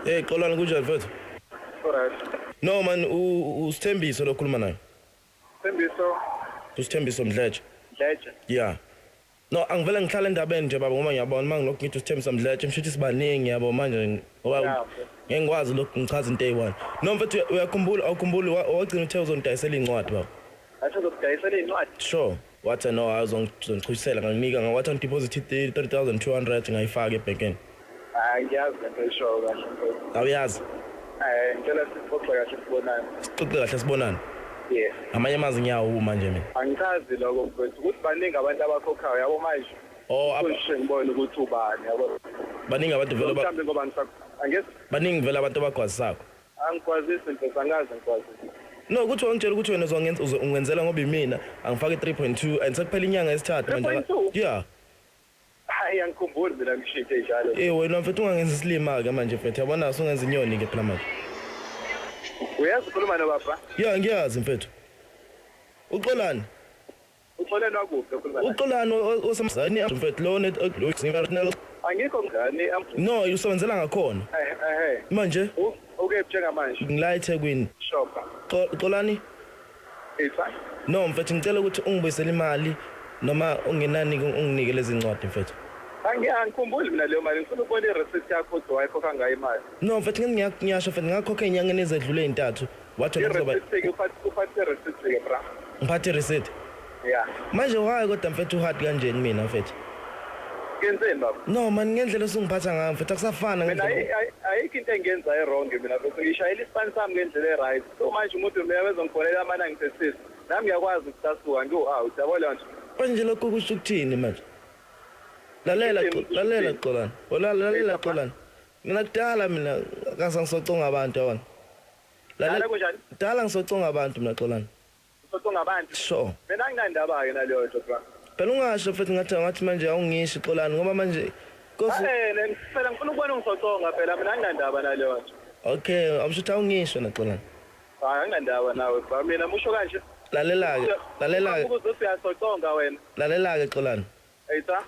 Hey Xolani, kunjani mfethu? Alright. No man, uSithembiso lo khuluma naye. Thembiso. USithembiso Mdletshe. Mdletshe. Yeah. No, angivele ngihlala endabeni nje baba, ngoba ngiyabona mangilokhu ngithi uSithembiso Mdletshe mshuthi sibaningi yabo manje, ngoba ngeke ngikwazi lokhu ngichaza into eyi-one. No mfethu, uyakhumbula, awukhumbuli wagcina uthe uzongidayisela iy'ncwadi baba? Athi uzokudayisela iy'ncwadi? Sure. Wathi no, uzongichusela, nganginika wathi angideposit 3200 ngayifaka ebhenkeni. Hayi, ngiyazi lento oyishoyo kahle mfethu. Awuyazi? Ngicela sixoxe kahle sibonane. Sixoxe kahle sibonane? Yes. Amanye amazwi ngiyawuma manje mina. Angichazi lokho mfethu, ukuthi baningi abantu abakhokhayo yabo manje. Oh, kusho ngibone ukuthi ubani yabo. Baningi abantu vele mhlawumbe ngoba angesi baningi vele abantu abagwazisakho. Angikwazisi mfethu, angazi ngikwazisi. No, ukuthi wangitshela ukuthi wena uzongenza ungenzela ngoba imina angifake 3.2 and sekuphela inyanga yesithathu manje. 3.2? Yeah. Hayi, angikhumbuli mina ngishithe njalo. Eh wena mfethu ungangenza isilima ke manje mfethu, yabona usungenza inyoni ke phela manje. Uyazi ukhuluma nobaba? Yeah, ngiyazi mfethu. Uxolani? Uxolani wakuphi ukhuluma naye? Uxolani osemzani mfethu lo net lo. Angikho mngani. No, usebenzela ngakhona. Eh. Manje? Okay, njengamanje. Ngila eThekwini. Shopha. Xolani? Etha. No mfethu, ngicela ukuthi ungibuyisele imali noma ungenani unginike lezi ncwadi mfethu. Angikhumbuli mina leyo mali, ngifuna ukubona i-receipt yakho ukuthi wayikhokha ngayo imali. No mfethu, ngiyasho mfethu, ngakhokha ey'nyangeni ezedlule ey'ntathu. Wathi wena kuzoba uphathe i-receipt ke bra. Ngiphathe i-receipt? Yeah. Manje why kodwa mfethu uhard kanjeni mina mfethu? Ngenzeni baba? No man, ngendlela osungiphatha ngayo mfethu akusafana ngendlela. Mina ayikho into engiyenza e-wrong mina mfethu, ngishayela isipani sami ngendlela e-right. So manje umuntu mina bezongifonela amana ngithethisa. Nami ngiyakwazi ukucasuka ngiwu-out, yabo leyo nto. Manje lokho kusho ukuthini manje? Lalela lalela Xolani. Lalela Xolani. Mina kudala mina ngase ngisoconga abantu yabona. Lalela kunjani? Kudala ngisoconga abantu mina Xolani. Usoconga abantu? Sure. Mina anginandaba ke naleyo nto bra. Phela ungasho mfethu ngathi manje awungisho Xolani ngoba manje phela ngifuna ukubona ungisoconga phela mina anginandaba naleyo nto. Okay, awusho ukuthi awungisho na Xolani. Hayi, anginandaba nawe bra. Mina musho kanje. Lalela ke, lalela ke. Ukuze uyasoconga wena. Lalela ke Xolani. Etha.